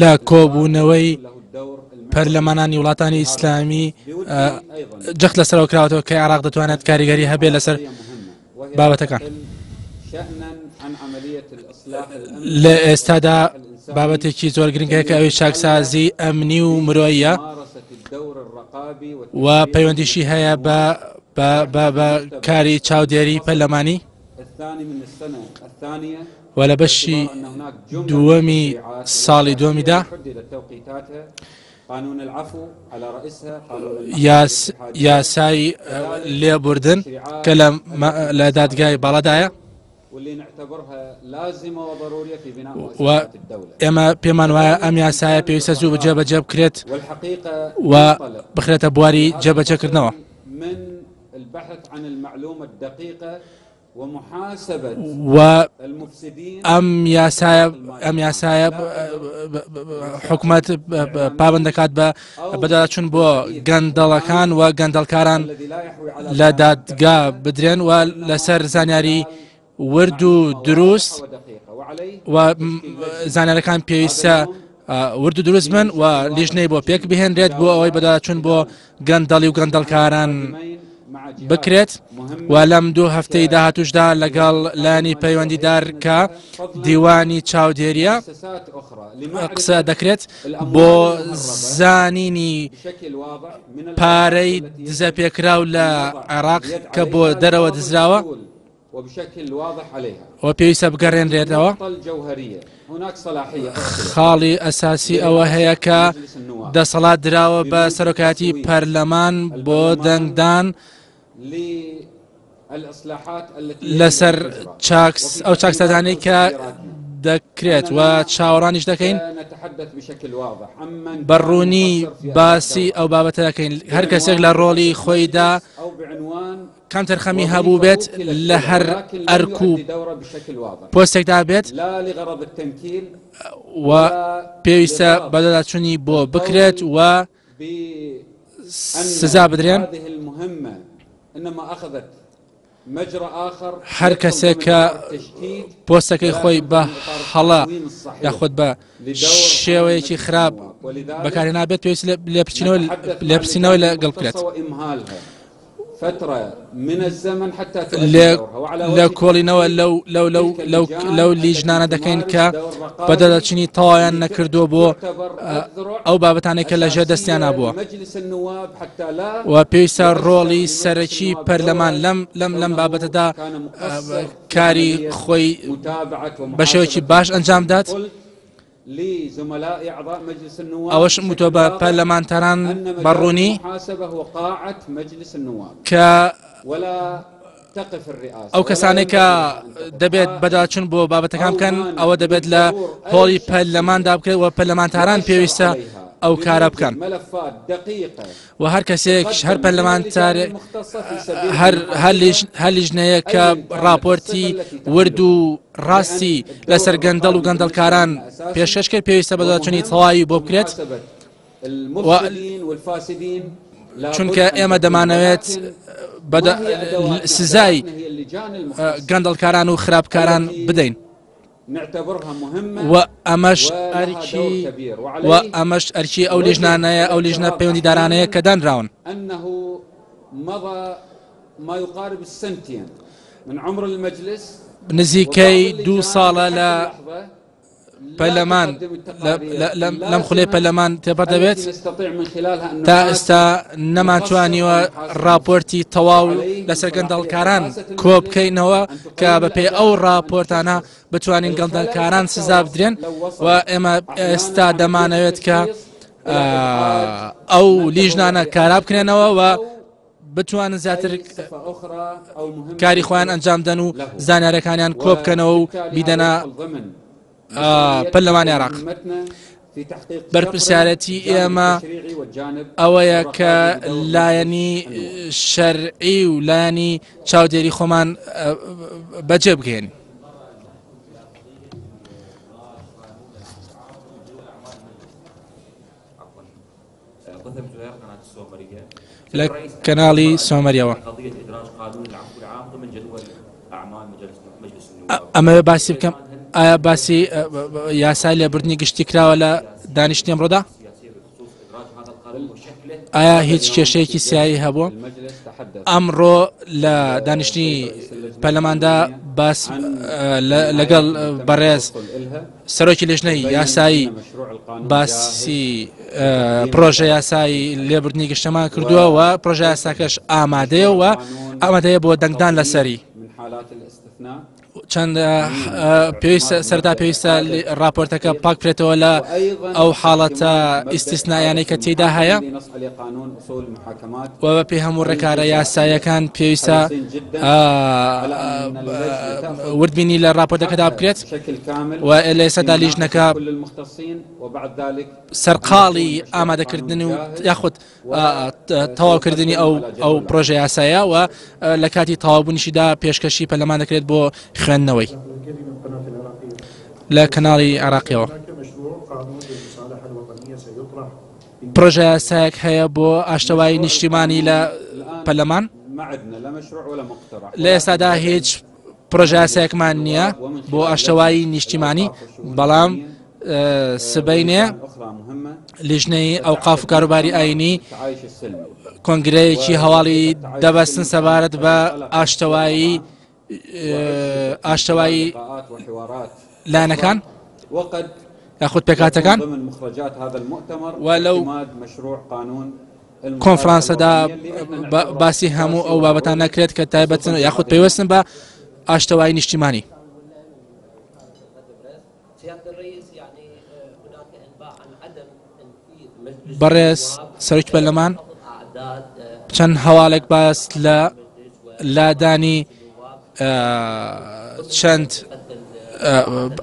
لە کۆبوونەوەی پەرلەمانانی وڵاتانی ئیسلامی جەخت لەسەرەوە کراوەتەوە کە عێراق دەتوانێت کاریگەری هەبێت لەسەر بابەتەکان. لە ئێستادا بابەتێکی زۆر گرنگە کە ئەوی چاکسازی ئەمنی و مرۆیە و پەیوەندیشی هەیە بە بە کاری چاودێری پەرلەمانی و لە بەشی دووەمی ساڵی دووەمیدا یاسای لێبوردن کە لە دادگای باڵادایە و ئێمە پێمان وایە ئەم یاسایە پێویستە زوو جێبەجێ بکرێت و بخرێتە بواری جێبەجێکردنەوە. و ئەم یاسایە ئەم یاسایە حکومەت پابند دەکات بە بەداچون بۆ گەندەڵەکان و گەندەڵکاران لە دادگا بدرێن و لەسەر زانیاری ورد و دروست و زانیارەکان پێویستە ورد و دروست بن و لیژنەی بۆ پێک بهێنرێت بۆ ئەوەی بەداچون بۆ گەندەڵی و گەندەڵکاران بکرێت و لەم دوو هەفتەی داهاتوشدا لەگەڵ لایەنی پەیوەندیدار کە دیوانی چاودێریە قسە دەکرێت بۆ زانینی پارەی دزەپێکراو لە عێراق کە بۆ دەرەوە دزراوە و پێویستە بگەڕێنرێتەوە. خاڵی ئەساسی ئەوە هەیە کە دەسەڵات دراوە بە سەرۆکایەتی پەرلەمان بۆ دەنگدان لەسەر چاکس ئەو چاکسازانەی کە دەکرێت و چاوەڕانیش دەکەین بە ڕوونی باسی ئەو بابەتە دەکەین هەر کەسێک لە ڕۆڵی خۆیدا کەمتەرخەمی هەبووبێت لە هەر ئەرک و پۆستێکدا بێت و پێویستە بەدەداچوونی بۆ بکرێت و سزا بدرێن. هەر کەسێک کە پۆستەکەی خۆی بە هەڵە یاخود بە شێوەیەکی خراپ بەکارهێنا بێت پێویست لێپرسینەوە لەگەڵ بکرێت. لێکۆڵینەوە لەو لەو لەو لەو لەو لیژنانە دەکەین کە بەدەدەچنی تەواویان نەکردووە بۆ ئەو بابەتانێک کە لەژێر دەستیان نبووە و پێویستە ڕۆڵی سەرەکی پەرلەمان لەم لەم لەم بابەتەدا کاری خۆی بە شێوەیەکی باش ئەنجامدات. ئەوەشم وتوە بە پەرلەمانتاران بە ڕوونی کە ئەو کەسانێک کە دەبێت بەداچون بۆ بابەتەکان بکەن ئەوە دەبێت لە هۆڵی پەرلەماندا بکرێت و پەرلەمانتاران پێویستە ئەو کارە بکەن و هەر کەسێک هەر پەرلەمانتار هەر هەر لیژنەیە کە راپۆرتی ورد و ڕاستی لەسەر گەندەڵ و گەندەڵکاران پێشکەش کرد پێویستە بەدواداچوونی تەواوی بۆ بکرێت چونکە ئێمە دەمانەوێت سزای گەندەڵکاران و خراپکاران بدەین. و ئەمەش ئەرکی و ئەمەش ئەرکی ئەو لیژنانەیە ئەو لیژنە پەیوەندیدارانەیە کە دانراون. نزیکەی دوو ساڵە لە پەرلەمان لەم خولەی پەرلەمان تێپەر دەبێت تا ئێستا نەمانتوانیوە راپۆرتی تەواو لەسەر گەندەڵکاران کۆ بکەینەوە کە بەپێی ئەو راپۆرتانە بتوانین گەندەڵکاران سزا بدرێن و ئێمە ئێستا دەمانەوێت کە ئەو لیژنانە کارا بکرێنەوە و بتوانن زیاتر کاری خۆیان ئەنجام دەن و زانیارەکانیان کۆ بکەنەوە و بیدەنە پەرلەمانی عێراق. بەرپرسیارەتی ئێمە ئەوەیە کە لایەنی شەرعی و لایەنی چاودێری خۆمان بەجێ بگەێنین. لە کەناڵی سۆمەریەوە. ئەمەوێ باسی بکەم ئایا باسی یاسای لێبوردنی گشتی کراوە لە دانیشتنی ئەمڕۆدا؟ ئایا هیچ کێشەیەکی سیایی هەبوو؟ ئەمڕۆ لە دانیشتنی پەرلەماندا باس لەگەڵ بەڕێز سەرۆکی لێژنەی یاسایی باسی پرۆژە یاسایی لێبوردنی گشتەمان کردووە و پرۆژە یاساکەش ئامادەیە و ئامادەیە بۆ دەنگدان لەسەری. چەند پێویستە سەردا پێویستە راپۆرتەکە پاک بکرێتەوە لە ئەو حاڵەتە ئیسیسنایانەی کە تێدا هەیە و بە پێی هەموو ڕێکارە یاسایەکان پێویستە وردبینی لە راپۆرتەکەدا بکرێت و لە ئێستادا لیژنەکە سەرقاڵی ئامادەکردن و یاخود تەواوکردنی ئەو ئەو پرۆژە یاسایە و لە کاتی تەواوبوونیشیدا پێشکەشی پەرلەمان دەکرێت بۆ خوێندنەوەی لە کەناڵی عراقیەوە. پرۆژە یاسایەک هەیە بۆ ئاشتەوایی نیشتیمانی لە پەرلەمان لە ئێستادا هیچ پرۆژە یاسایەکمان نییە بۆ ئاشتەوایی نیشتیمانی بەڵام سبەینێ لیژنەی ئەوقاف و کاروباری ئاینی کۆنگرەیەکی هەواڵی دەبەستن سەبارەت بە ئاشتەوایی ئاشتەوایی لایەنەکان یاخود پێکهاتەکان و لەو کۆنفرانسەدا باسی هەموو ئەو بابەتان نەکرێت کە تایبەتن یاخود پەیوەستن بە ئاشتەوایی نیشتیمانی. بەڕێز سەرۆکی پەرلەمان چەند هەواڵێک باس لە لادانی چەند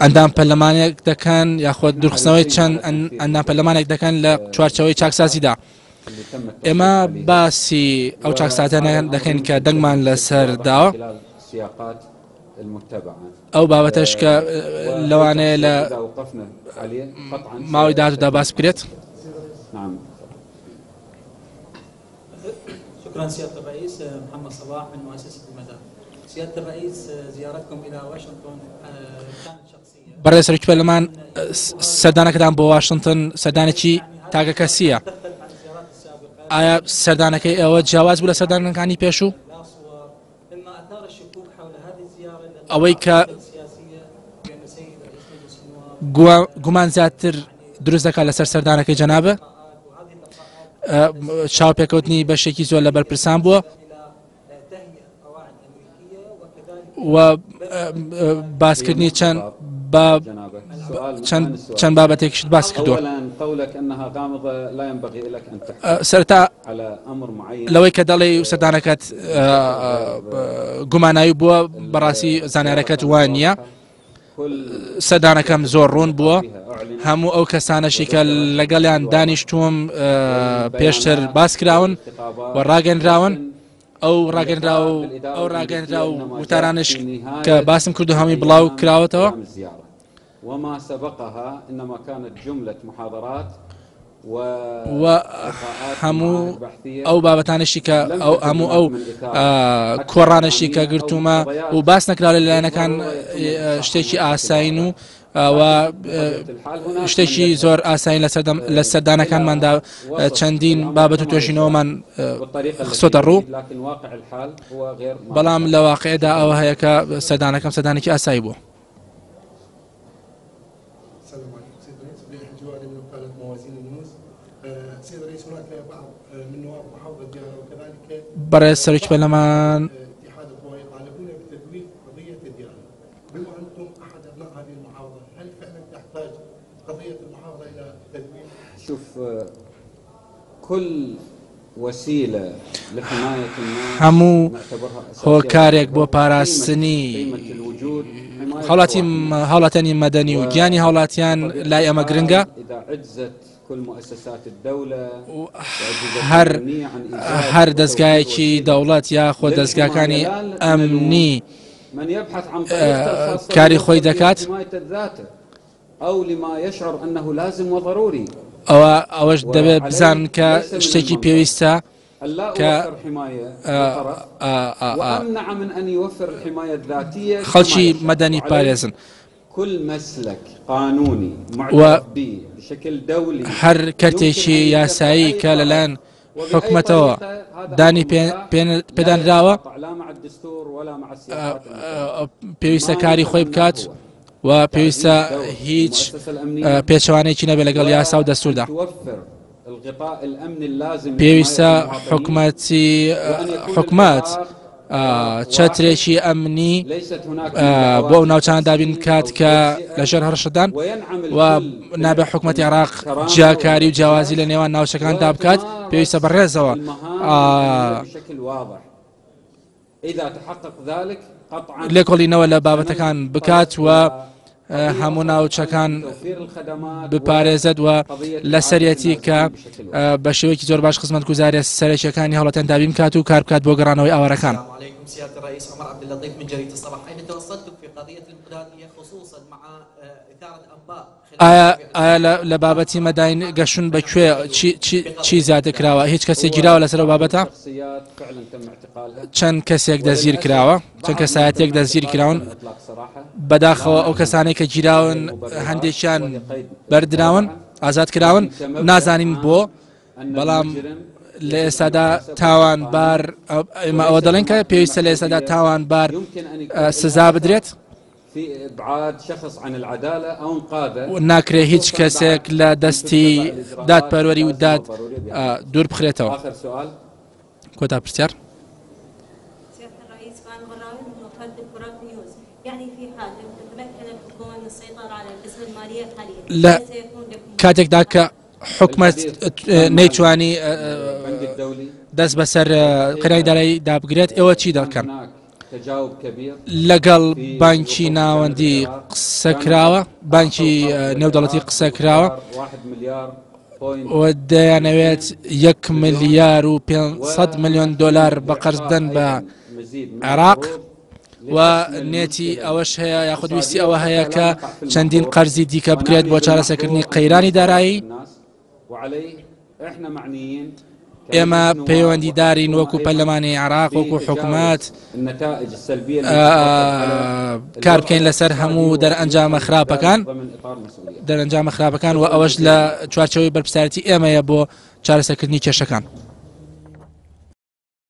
ئەندام پەرلەمانێک دەکەن یاخود دوورخستنەوەی چەند ئەندام پەرلەمانێک دەکەن لە چوارچەوەی چاکسازیدا. ئێمە باسی ئەو چاکسازیانە دەکەین کە دەنگمان لەسەر داوە. ئەو بابەتەش کە لەوانەیە لە ماوەی داهاتوودا باس بکرێت. شكرا سيادة الرئيس محمد صلاح من مؤسسة المدى سيادة الرئيس زيارتكم إلى واشنطن كانت شخصية بەڕێز سەرۆکی پەرلەمان سەردانەکەتان بۆ واشنتن سەردانێکی تاکەکەسیە ئایا سەردانەکەی ئێوە جیاواز بوو لە سەردانەکانی پێشوو؟ ئەوەی کە گومان زیاتر دروست دەکات لەسەر سەردانەکەی جەنابە چاوپێکەوتنی بەشێکی زۆر لە بەرپرسان بووە و باسکردنی چەند بە چەند چەند بابەتێکیشت باس کردووە سەرتا لەوەی کە دەڵێ سەردانەکەت گوماناوی بووە بەڕاستی زانیارەکەت وان نییە سەردانەکەم زۆر ڕوون بووە هەموو ئەو کەسانەشی کە لەگەڵیان دانیشتوم پێشتر باس کراون و ڕاگەنراون ئەو ڕاگەنرا و ئەو ڕاگەنرا و وتارانش کە باسم کرد و هەمووی بڵاو کراوەتەوە وما سبقها إنما كانت جملة محاضرات و هەموو ئەو بابەتانشی کە ئەو هەموو ئەو کۆڕانەشی کە گرتوومە و باس نەکرا لە لایەنەکان شتێکی ئاسایین و و شتێکی زۆر ئاسایی لە سەردانەکانماندا چەندین بابەت و توێژینەوەمان خستۆتە ڕوو بەڵام لە واقعدا ئەوە هەیە کە سەردانەکەم سەردانێکی ئاسایی بوو. بەڕێز سەرۆکی پەرلەمان هەموو هۆکارێک بۆ پاراستنی هاوڵاتی هاوڵاتیانی مەدەنی و گیانی هاوڵاتیان لای ئەمە گرنگە هەر هەر دەستگایەکی دەوڵەت یاخۆ دەستگاکانی ئەمنی کاری خۆی دەکات ئەوە ئەوەش دەبێت بزانن کە شتێکی پێویستە. کە خەڵکی مەدەنی پارێزن. و هەر کەرتێکی یاسایی کە لەلایەن حکومەتەوە دانی پێدانراوە پێویستە کاری خۆی بکات و پێویستە هیچ پێچەوانێکی نەبێت لەگەڵ یاسا و دەستوردا. پێویستە حکومەتی حکومەت چەترێکی ئەمنی بۆ ئەو ناوچانە دابین بکات کە لەژێر هەڕەشەدان و نابێت حکومەتی عێراق جیاکاری و جیاوازی لە نێوان ناوچەکاندا بکات پێویستە بەڕێزەوە لێکۆڵینەوە لە بابەتەکان بکات و هەموو ناوچەکان بپارێزێت و لەسەرەتی کە بە شێوەیەکی زۆر باش خزمەت گوزارە سەرەکیەکانی هەوڵەتەن دابین بکات و کار بکات بۆ گەڕانەوەی ئاوارەکان. ئایا ئایا لە بابەتی مەداین گەشون بە کوێ چی زیاتر کراوە هیچ کەسێک گیراوە لەسەر ئەو بابەتە چەند کەسێک دەستگیر کراوە چەند کەسایەتێک دەستگیر کراون بەداخەوە ئەو کەسانێک کە گیراون هەندێکیان بەردراون ئازاد کراون نازانین بۆ بەڵام لە ئێستادا تاوانبار ئێمە ئەوە دەڵێن کە پێویستە لە ئێستادا تاوانبار سزا بدرێت ناکرێ هیچ کەسێک لە دەستی دادپەروەری و داد دوور بخرێتەوە. کۆتا پرسیار. لە کاتێکدا کە حکومەت نەیتوانی دەست بەسەر قەرای دارایی دابگرێت ئێوە چی دەکەن؟ لەگەڵ بانکی ناوەندی قسە کراوە بانکی نێودەوڵەتی قسە کراوە و دەیانەوێت یەک ملیار و 500 ملیۆن دۆلار بە قەرز بدەن بە عێراق و نێتی ئەوەش هەیە یاخود ویستی ئەوە هەیە کە چەندین قەرزی دیکە بکرێت بۆ چارەسەکردنی قەیرانی دارایی ئێمە پەیوەندیدارین وەکو پەرلەمانی عێراق وەکو حکومەت کار بکەین لەسەر هەموو دەرئەنجامە خراپەکان دەرەنجامە خراپەکان و ئەوەش لە چوارچەوەی بەرپرسیارەتی ئێمەیە بۆ چارەسەکردنی کێشەکان.